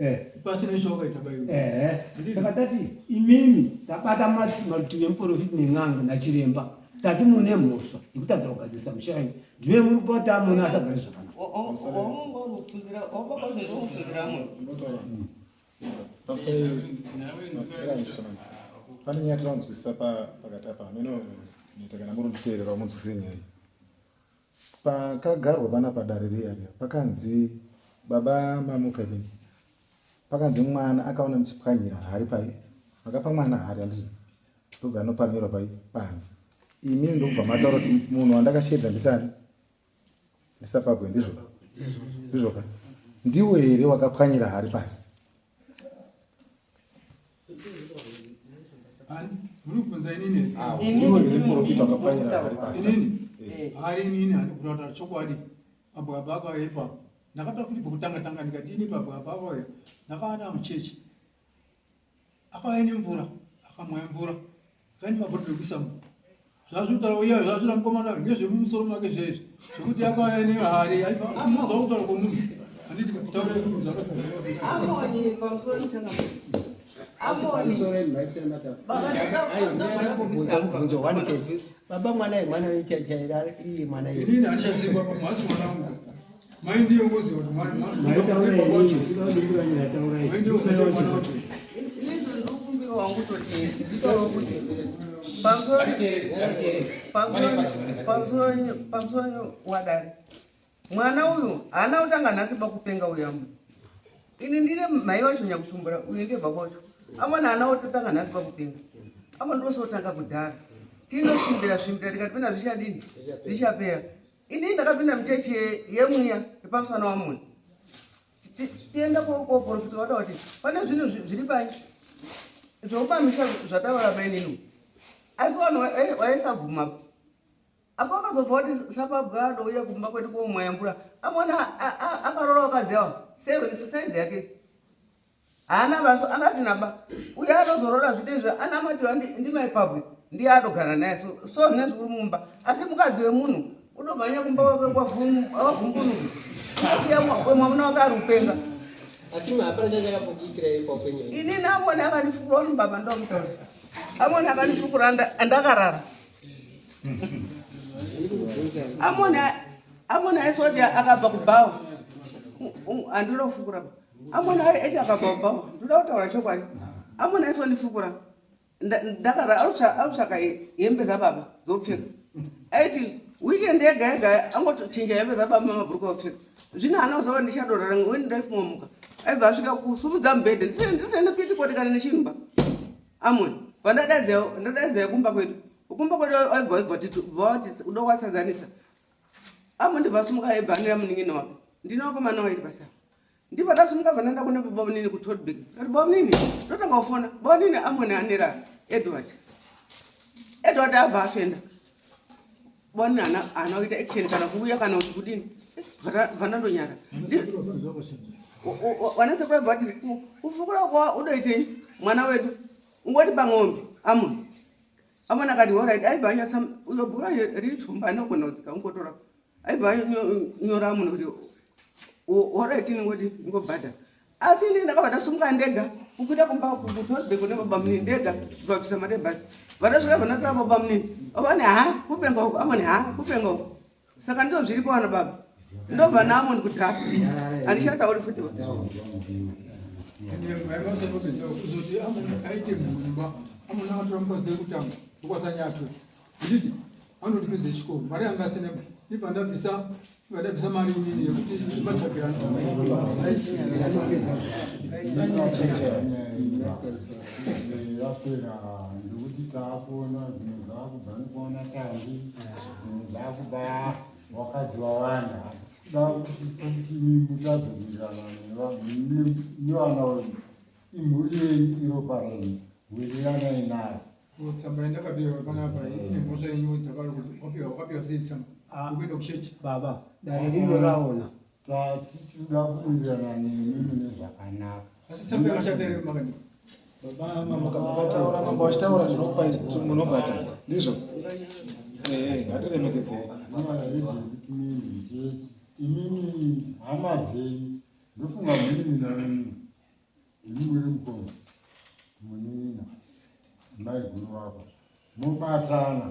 Pasina izvo wakaita baiwe. Saka tati imimi tabata marutivi emuprofiti nen'anga nachiremba tati mune mhosva yekutadza kugadzirisa musha wenyu ndive muri kupota munhu asagare zvakanaka. Wamunga uri kupfunzira wababa zvezvomufunzira munhu. Pane nyaya tinoanzwisisa pakati apa hameno neta kana muri kunditeerera munzwisise nyaya iyi. Pakagarwa pana padare riya riya pakanzi baba mamuka imimi pakanzi mwana akaona muchipwanyira hari pai. Makapa mwana hari handiti? Ndobva anopamirwa pai panze. Imi ndobva mataura kuti munhu wandakashedza ndisani? Ndisapabwe ndizvo? Ndizvo ka? Ndiwe here wakapwanyira hari pasi? Munobvunza inini? Ah, ndiwe here muprofita wakapwanyira hari pasi? Inini? Hari inini handikutaura kutaura chokwadi. Pabwa akauya ipapo. Ndakataura futi pekutanga tanga ndikati ini pabwa akauya. Ndakawana muchechi. Akauya nemvura, akamwa mvura. Akaenda mabhodhoro ekuisa mvura. Zvazvitaura uya zvazvira mukomana ngezvemumusoro make zvezvi. Zvekuti akauya nehari aipa munzwa kutaura kwomunhu. Handiti kutaura Amoni pamusoro changa. Amoni. Baba mwana ye mwana chaira iye mwana ye. Inini handichaziva mwasi mwana wangu. Mai ndiye ngoziva kuti mwana mwana. Maitaura inini, tikaudikura nyaya taurai. Mai ndiye ngoziva mwana wacho. Inini ndinokumbira wangu toti nditaura kuti pamusoro pamusoro wadare mwana uyu haana kutanga nhasi pakupenga uyu amu ini ndine mai wacho nyakutumbura uyu ndiye baba wacho amwana haana kutotanga nhasi pakupenga ama ndosotanga kudhara tinosvimbira svimbira tikati pena zvichadini zvichapera ini ndakapinda muchechi yemwiya yepamusana wamunhu tienda koprofita vada kuti pane zvinhu zviri pai zvopamisha zvataura mainini asi vanhu vaisabvuma apo akazobva kuti sapabwa adouya kumba kwedu komwaya mvura amona akarora vakadzi ava seven saizi yake haana vaso angasina ba uye anozorora zvite izvo anamatiwa ndimai pabwe ndiye atogara naye so so zvinezvi uri mumba asi mukadzi wemunhu unomhanya kumba kwake kwavhungunuka unosiya mwamuna wake ari kupenga Asi hapana chachakapokuitirai paupenyu. inini amoni akandifukura uri baba ndomutaura amoni akandifukura ndakarara amoni amoni aisoti akabva kubhawa handina kufukura ba amoni eti akabva kubhawa ndoda kutaura chokwadi amoni aisondifukura ndakarara akutsvaka hembe dzababa dzopfeka aiti weekend yega yega angotochinja hembe dzababa mabhuruku opfeka zvino haana kuzova ndichadorara weni ndaifumomuka aibva asvika kusumudza mubhedhe ndisene pitikoti kana nechimba amoni vandadaidzai kumba kwedu kumba kwedu aibva aibva vati uda kuvatsadzanisa amoni ndibva asumuka aibva anira munin'ina wake ndine wakomana wairi basa ndibva ndasumuka bva ndaenda kune baba munini kutotbig ndati baba munini ndotanga kufona baba munini amoni anira edward edward abva afenda baba munini haana kuita action kana kuuya kana kuti kudini bva ndandonyara vanasekuru vabva vati kufukura kwa udoitei mwana wedu ungoti pang'ombe amoni amoni akati horit aibva anyatsa uyo bhura riri chomba anogona kudzika ungotora aibva anyora amoni kuti horit ingodi ingobhadhara asi ini ndakabva ndasumuka ndega kukuita kumba kutosbe kune baba munini ndega bvabvisa mari yebhasi vandasvika vandatora baba munini avani ha kupenga uku amoni ha kupenga uku saka ndizvo zviripo vana baba ndobva naamoni kudhaka handichatauri futi kuzoti amoni aite mhumba amoni akatora mukadzi wekutanga ndokwasanyatwe nditi anondipedza chikoro mari yanga asina ibva ndabvisa ibva ndabvisa mari inini yekuti matsvagirano yapera ndikuti taakuona zvinhu zvaakubva nekuona tangi zvinhu zvaakubva wakadzi wawanda hatisi kuda kuti titi mutazowirirana nevana wenyu imhuri yenyu iropa renyu wiriranai nayo tsamba yandakapiwa panapa ine mhosva yenyu wakapiwa wakapiwa sei tsamba yekuenda kuchechi Baba, dare rino raona. tati tinoda kuwirirana nemi mune zvakanaka asi tsamba yakashata ere makandi Baba mamuka mukataura mambo vachitaura tinokupai munobhadhara ndizvo ehe ngatiremekedzei imimi hama dzenyu ndofunga munini namunini imi muri mukoma munin'ina maiguru wako mobatana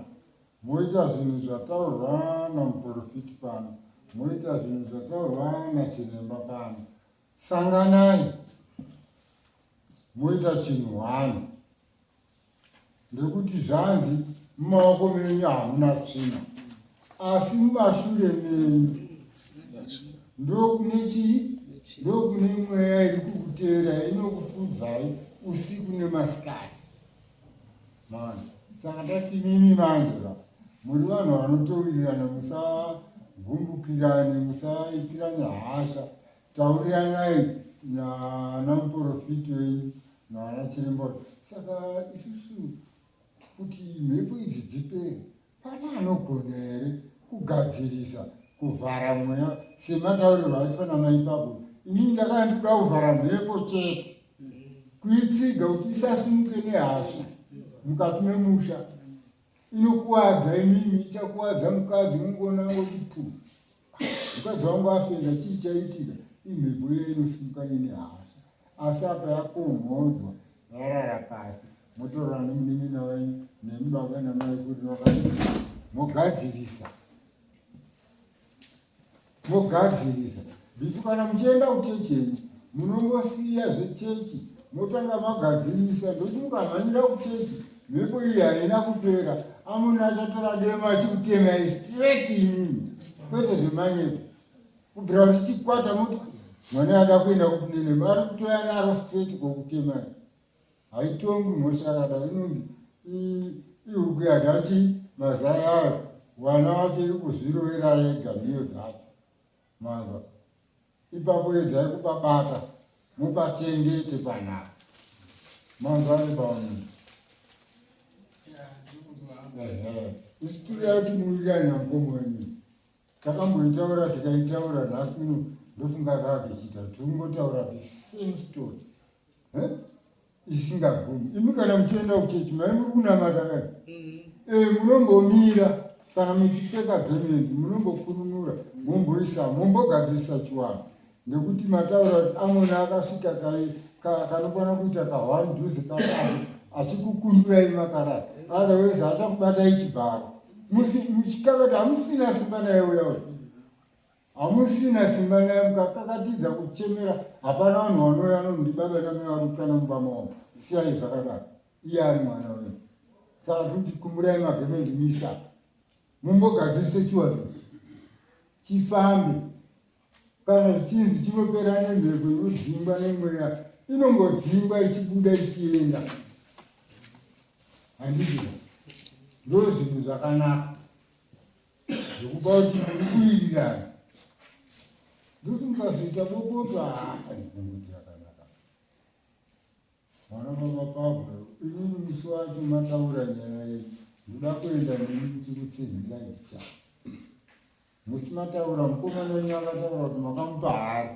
moita zvinhu zvataurwa namuprofiti pano moita zvinhu zvataurwa nachiremba pano sanganai moita chinhu hwani nekuti zvanzi mumaoko menyu hamuna tsvina asi mumashure menyu ndokune chii ndokune mweya iri kukuteerai inokufudzai usiku nemasikati. Maona? Saka ndati imimi manje ka muri vanhu vanotowirirana musagumbukirane musaitirane hasha tauriranai nana muporofiti wenyu nana chiremba saka isusu kuti mhepo idzi dzipere pane anogona here kugadzirisa kuvhara mweya semataurirwo aitwa namai Pablo inini ndakanga ndikuda kuvhara mhepo chete kuitsiga kuti isasimuke nehasha mukati memusha inokuwadza imimi ichakuwadza mukadzi ungoona ngoti pu mukadzi wangu afenda chii chaitika imhepo iye inosimuka ine hasha asi apa yakomhodzwa yarara pasi motorana nemunin'ina wenyu nemi baba namai kuti wakadii mogadzirisa mogadzirisa bifu kana muchienda kuchechi yenyu munongosiya zvechechi motanga magadzirisa ndokuti mukamhanyira kuchechi mhepo iyi haina kupera amuna achatora demo achikutemai straight imimi kwete zvemanyepo kubvira kuti chikwata moti mwana ada kuenda kupunene ari kutoya naro straight kokutemai haitongwi mhosva yakadai inonzi ihuku yadya chii mazai ayo vana vacho iri kuzvirovera yega nhiyo dzacho manzwa ipapo edzai kupabata mupachengete panapa manzwa ari paunini isu tiri kuti muwirirane namukoma wenyu Takamboitaura tikaitaura nhasi uno ndofunga kaakechita tikungotaura the same story eh? Isingagumi. Imi kana muchienda kuchechi mai muri kunamata kai mm. Eh, munombomira kana muchipfeka gemenzi munombokurunura momboisa mombogadzirisa chiwanhu nekuti mataura kuti amona akasvika kai kanokwana kuita kahwani dhuze katatu achikukundurai makarara otherwise achakubatai chibharo muchikakati hamusina simba naye uya uya hamusina simba naye mukakakatidza kuchemera hapana vanhu vanouya nondi baba namai vari kukana mumba mavo siyai zvakadaro iye ari mwana wenyu saka tikuti kumburai magemenzi misa mumbogadzirise chiwani chifambe Kana zvichinzi chinopera nemhepo inodzingwa nemweya inongodzingwa ichibuda ichienda. Handiti ndo zvinhu zvakanaka zvekupa kuti muri kuwirirana ndokuti mukazoita bopoto haandifunguti yakanaka. Mwana baba Pablo, inini musi wacho mataura nyaya iyi ndoda kuenda nemi ndichikutsinhirai cha Musi mataura mukomana wenyu akataura kuti makamupa hari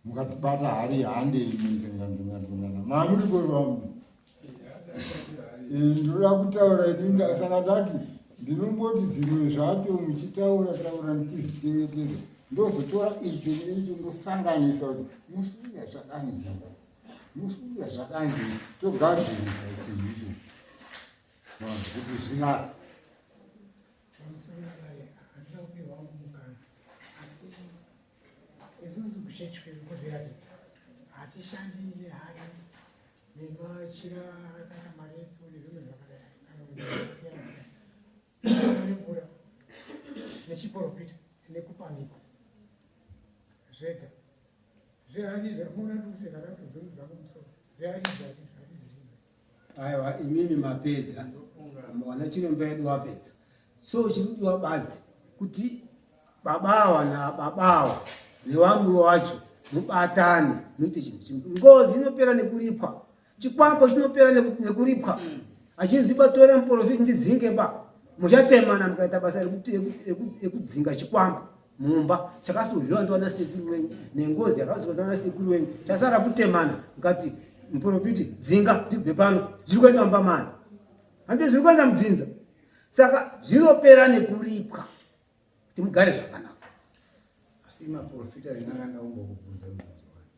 mukatibata hari handei munzenga nzenga nzengana mamuri kwevamu eh, ndoda kutaura ini saka ndati ndinomboti dzimwe zvacho muchitaura taura ndichizvichengetedza ndozotora icho neicho ndosanganisa kuti musi uya zvakanzi musi uya zvakanzi togadzirisa chinhu icho kuti zvinaka Pamusoro dare handina kupihwa hangu mukana asi isusu kuchechi kwedu kuzviratidza hatishandi nehari nemachira akaita maretso nezvimwe zvakadai kana siyana siyana nemvura nechiporofita nekupa mhiko zvega zvehari zvamuona ndikuseka ndakutozungudza kumusoro zvehari zvati zvatizvizive Aiwa imimi mapedza wana chiremba yedu wapedza so chirikudiwa badzi kuti baba awa nababa awa newamwe wacho mubatane muite chinhu chimwe ngozi inopera nekuripwa chikwambo chinopera nekuripwa achinzi batora muporofiti ndidzinge ba muchatemana mukaita basa rekudzinga chikwambo mumba chakasodyiwa ndiwana sekuru wenyu nengozi yakasodyiwa ndiwana sekuru wenyu chasara kutemana mukati muprofiti dzinga ndibve pano zviri kuenda mumba mani handi zviri kuenda mudzinza saka zvinopera nekuripwa kuti mugare zvakanaka asi maprofita en'anga umbokubvunza mubvunzo wani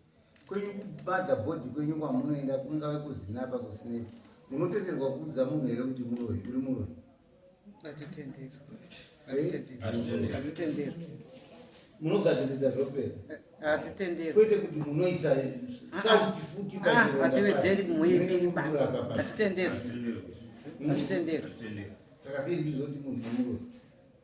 kwenyu kubadha bhodhi kwenyu kwamunoenda kungave kuzinapa kusinepi munotenderwa kuudza munhu here kuti muroyi uri muroyi Munogadzirisa zvopera. Hatitenderwi. Kwete kuti munoisa sauti futi ah, ah, Hatiwedzeri muimiri ba. Hatitenderwi. Hatitenderwi. Saka sei ndizvo kuti munhu muroyi?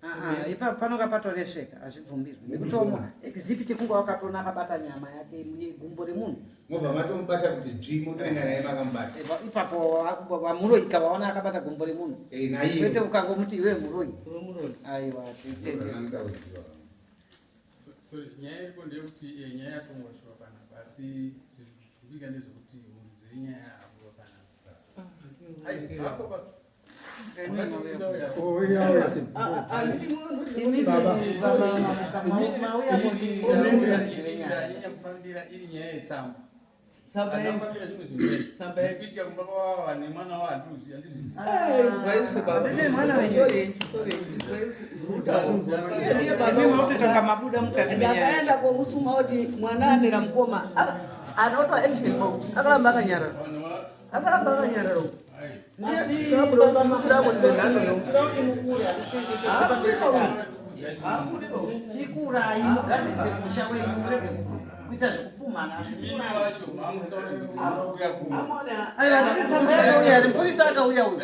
Ah, ah, ipapo panonga patoresveka hazvibvumirwi nekuti omo exhibit kunge wakatoona akabata nyama yake gumbo remunhu mobva matomubata kuti dzvi motoenda naye makamubata ipapo vamuroyi kavaona akabata gumbo remunhu eh, kwete ukangomuti iwe muroyi aiwa Sorry, nyaya iripo ndeyekuti eh, nyaya yatongwa shuwa panapa asi zviri kuitika ndezvekuti muridzi wenyaya abuda panapa. Ai, hapo pa Ndanyanya kufambira iri nyaya yetsamba. Andafambira zvimwe zvinhu. Kuitika kumba kwavava nemwana wa handizvizivi. Ndakaenda komusuma kuti mwana anera mukoma anotoa action box akaramba akanyarara akaramba akanyarara Chikurai mugadzirise musha wenyu murege kuita zvekupumhana asi kurai. Mupurisa akauya uyu.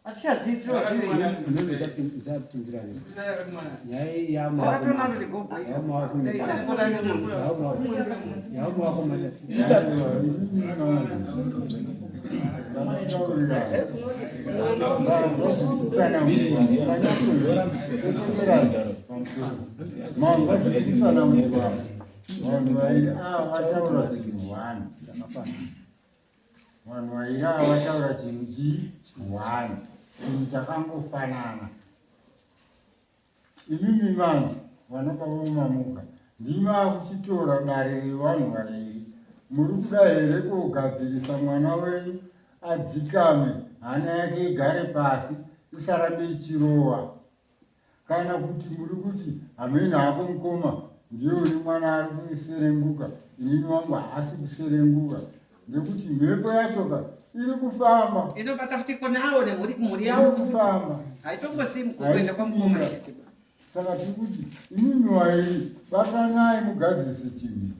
Atichazivi Ndisapindirane nyaya Vanhu vairi ava vataura chinhu one. Vanhu vairi ava vataura chinhu chii one, chinhu chakangofanana. Imimi manje vana baba mamuka ndimi akuchitora dare revanhu vairi. Muri kuda here kogadzirisa mwana wenyu adzikame hana yake igare pasi isarambe ichirowa? Kana kuti muri kuti hameno hako mukoma ndiye une mwana ari kuserenguka inini wangu haasi kuserenguka nekuti mhepo yachoka iri kufamba inobata futi konawo nemhuri kumhuri yawo futi kufamba haitongosii kuenda kwamukoma chete ba. Saka tiri kuti imimi wairi batanai mugadzirise chinhu.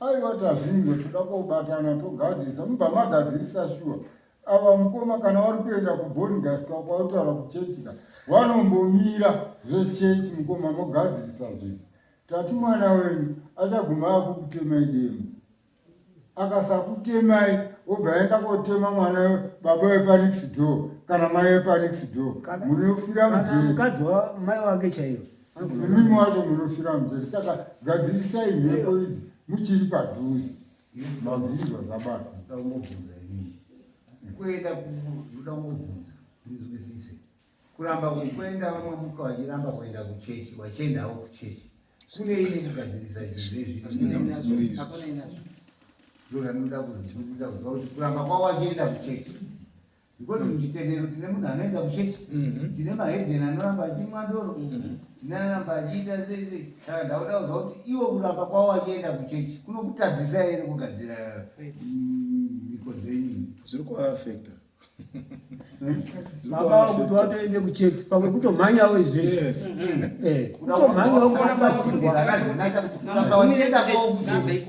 Aiwa tazvinzwa toda kobatana togadzirisa mubva magadzirisa shuwa. Ava mukoma kana vari kuenda kubongas ka kwautaura kuchechi ka vanombomira zvechechi mukoma mogadzirisa zvinhu. Tati mwana wenyu achaguma akukutemai demo. Akasakutemai obva aenda kotema mwana baba wepanext door kana mai wepanext door. Munofira mujeri. Mukadzi wamai wake chaiyo. Imimi wacho munofira mujeri. Saka gadzirisai mhepo idzi muchiri padhuze. Mabvizwa zvabata. Ndakungobvunza inini. Kuenda kuda kungobvunza ndinzwisise. Kuramba kuenda vamwe vachiramba kuenda kuchechi vachiendawo kuchechi. Kune ine kugadzirisa zvinhu izvi. Hakuna inazvo. Ndiro randinoda kuzvinzwisisa kuziva kuti kuramba kwavo vachienda kuchechi. Because muchitendero tine munhu anoenda kuchechi. Tine mahedheni anoramba achimwa doro. Tine anoramba achiita sei sei. Saka ndakuda kuziva kuti ivo kuramba kwavo vachienda kuchechi kunokutadzisa here kugadzira mhiko dzenyu. Zviri kuaffecta. Baba kuti watoende kuchechi pamwe kutomhanyawo izvezvi. Kutomhanyawo kunobatsirwa. Kuramba vachienda kwavo kuchechi.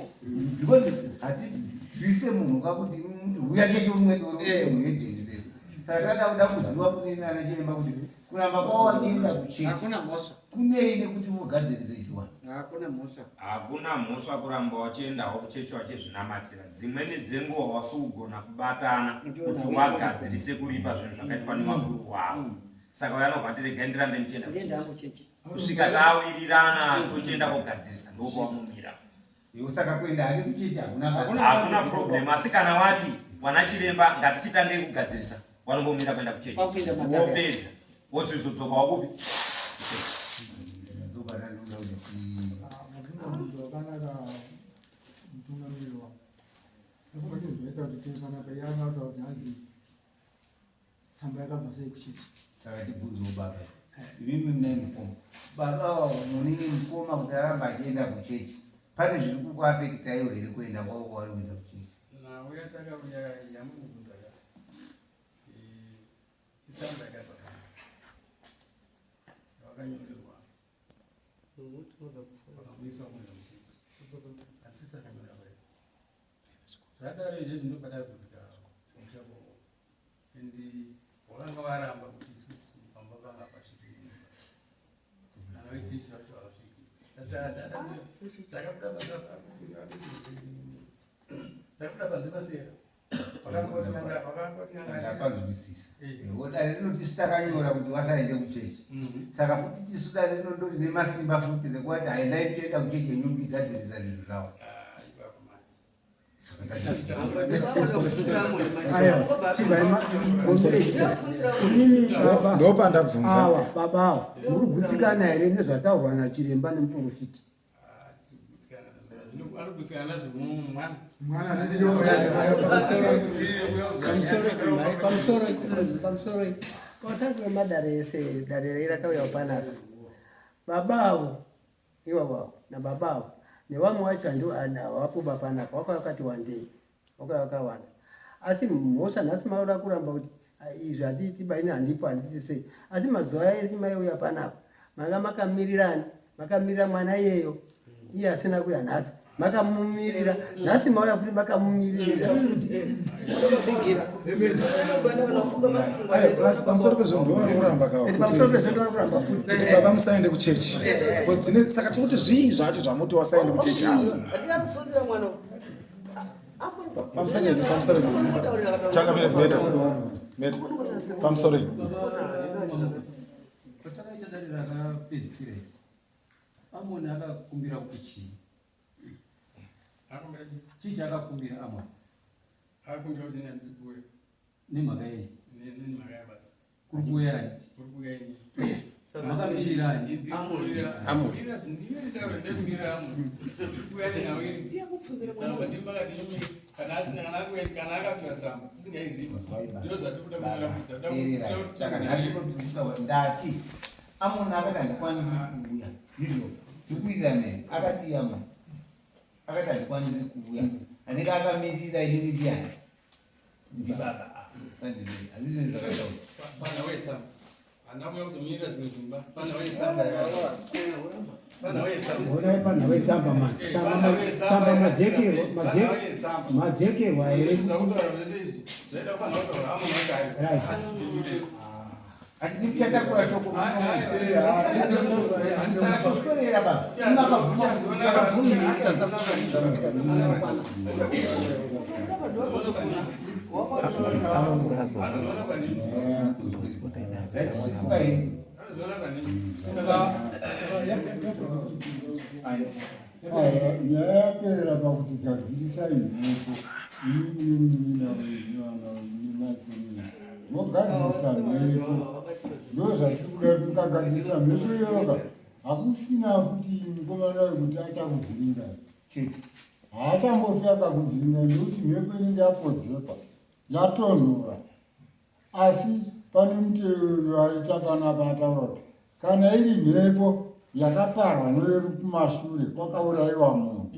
Because hatibvise munhu kakuti huya chechi umwe doro muhedheni sei. Saka tada kuda kuziva kune nana chiremba kuti kuramba kwavo vachienda kuchechi Hakuna mhosva. Kunei nekuti vogadzirise chiwani. Hakuna mhosva. Hakuna mhosva kuramba wachiendawo kuchechi wachizvinamatira. Dzimweni dzenguva wasugona kubatana kuti wagadzirise kuripa zvinhu zvakaitwa nemakuru wavo. Saka uya anobva ati regai ndirambe ndichienda Ndienda hangu kuchechi. chechi. Kusvika tawirirana tochienda kogadzirisa ndokwamumira. Saka kuenda hake kuchechi hakuna basa. Hakuna problem asi kana wati wana chiremba ngatichitangei kugadzirisa wanombomira kuenda kuchechi. Kwakupinda matare. Wopedza wozozodzoka wakupi? Wakanaka mutungamiri wangu ndafunga chinhu zvinoita kuti tiri panapa yanatsa kuti hanzi tsamba yakabva sei kuchechi. Saka tibvunzewo baba imimi munai mukoma baba munini mukoma kuti aramba achienda kuchechi pane zviri kukuafekta iwo here kuenda kwavo kwavari kuenda kuchechi? Nhau yatakauya yamukubvunza ka itsamba yakabva vakanyorerwa vakamuisa kuenda kuchechi asi takanyora vai zvadaro izvo zvinobata kudzika kumusha kwavo and wakanga varamba kuti isusu pamba. Takabuda panze pasera. Ndapanzwisisa. Dare rinoti isu takanyora kuti vasaende kuchechi. Saka futi tisu dare rino ndo rine masimba futi rekuti haendai toenda kuchechi yenyu muchigadzirisa zvinhu zvavo. Ndopandabvunza. Awa baba awa muri kugutsikana here nezvataurwa nachiremba nemuprofiti? Pamusoro pamusoro patatu wemadare ese dare rei rakauya panapa baba avo iwavo avo nababa avo nevamwe vacho havapoba panapa wakauya wakati wandei wakauya wakawanda asi mhosva nhasi maoda kuramba kuti izvi handiiti baini handipo handiti sei asi mazuva ese maiuya panapa manga makamirirani makamirira mwana iyeyo iye asina kuya nhasi makamumirira nhasi mauya futi makamumiririra. Plus pamusoro pezvo ndo kuramba kawo. Pamusoro pezvo ndo kuramba futi. Kuti baba musaende kuchechi. Because tine saka tiri kuti zvii zvacho zvamuti wasaende kuchechi. Pamusoro pamusoro. Changa meta. Meta. Pamusoro. Patakaita dare rakapedzisira Amoni akakumbira kuti chii? Chii chaakakumbira Amoni? Akakumbira kuti handisi kuuya. Nemhaka yei? Nemhaka yabasa. Kuri kuuya ani? Kuri kuuya ini. Makamirirani? Ndati Amoni akati handikwanisi kuuya ndizvo tikuwirirana here akati Amoni akati handikwanisi kuuya anenge akamirira inini ndiani ndibaba sandinei handizvo zvakataura. Honai panhau yetsamba mani tsamba majekerwa here? Handikuchatakura shoko saka toswerera baba imakabvuma. Nyaya yaperera pakuti gadzirisai mhepo imimi nemadzimai mogadzirisa mhepo ndo zvatiri kuda kuti mukagadzirisa mhepo iyoyoka hakusina futi mukomana wekuti achakuvhiringai chete haachambofi akakuvhiringai nekuti mhepo inenge yapodzekwa yatonhora asi pane muteuro aita panapa ataura kuti kana iri mhepo yakaparwa neuri kumashure kwakaurayiwa munhu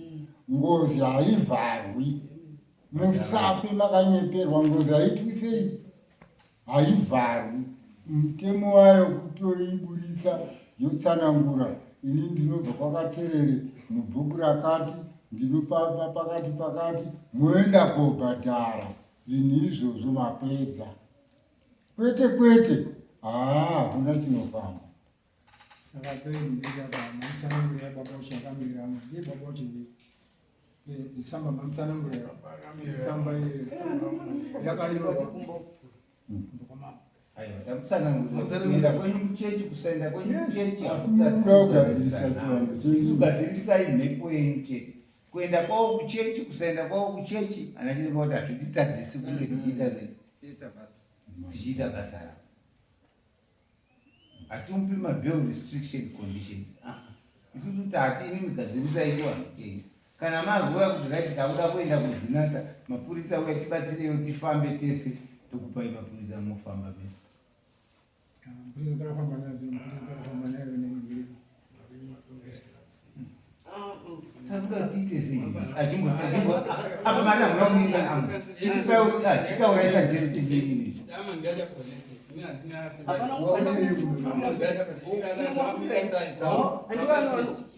ngozi haivharwi musafe makanyeperwa ngozi haitwi sei haivharwi mutemo wayo kutoiburitsa yotsanangura ini ndinobva kwakaterere mubhuku rakati ndinopapa pakati pakati moenda kobhadhara zvinhu izvozvo mapedza kwete kwete haa hakuna chinofamba. Saka pei mamutsanangurira baba uchi akamirira ndiye baba uchi itsamba mamutsanangurira itsamba yakanyorwa kubva kwamama. Aiwa tamutsanangurira kuenda kwenyu kuchechi kusaenda kwenyu kuchechi Asi munoda kugadzirisa chivanhu chenyu. Gadzirisai mhepo yenyu chete kuenda kwavo kuchechi kusaenda kwavo kuchechi ana chiremba kuti hazvititadzisi kunge tichiita sei tichiita basa ravo hatimupi mabail restriction conditions isusu tati imi gadzirisai chivanhu chenyu kana mazouya kuti right takuda kuenda kuzinata mapurisa uya tibatsireyo tifambe tese tokupai mapurisa mofamba mese. Mupurisa takafamba naye mupurisa takafamba naye neningiri. Saka tiite sei apa mari hamuna kumirira amu chitipai chitaurai suggestion yenyu.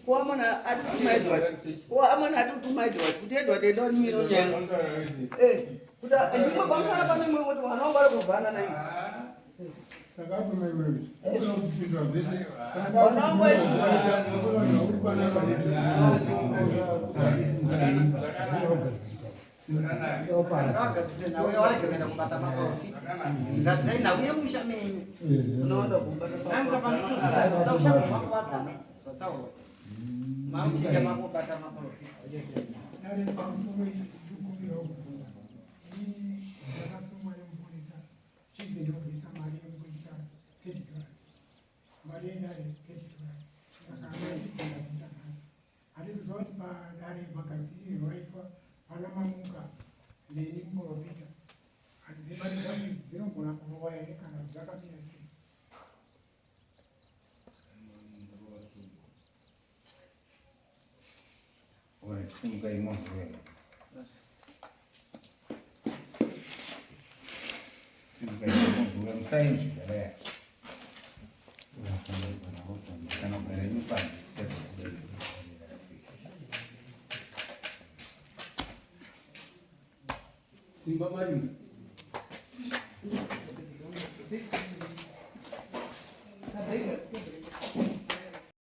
Amona ati kutuma Edward kuti Edward enda urimiro nyangu kuti ndimwe pamusana pane mwe kuti vana vangu vari kuvhana nai. Saka abvuma iwewe unoda kupindura zvese. Ngavagadzise nhau yawarege kuenda kubata maprofiti. Gadzisai nhau yemusha menyu. Anga panotoda ushamwari makuwadzana zvataurwa. Mamuchinja makubata maprofiti. Dare pamusoro ndikumbirawo kubvunza. Ini ndakasungwa nemupurisa chinzi ndobvisa mari yemupurisa 30 dollars. Mari yedare 30 dollars. Saka handisi ndabvisa nhasi. Handisi kuziva kuti padare magadzirirwo aitwa pana Mamuka neni muprofita. Handizivi mari dzangu idzi dzinogona kurohwa here kana kuti zvakamira sei. Alright, simukai mozouya. Simukai mozouya, musainzvigara ya. Kana kugara imi panze Simba Marius.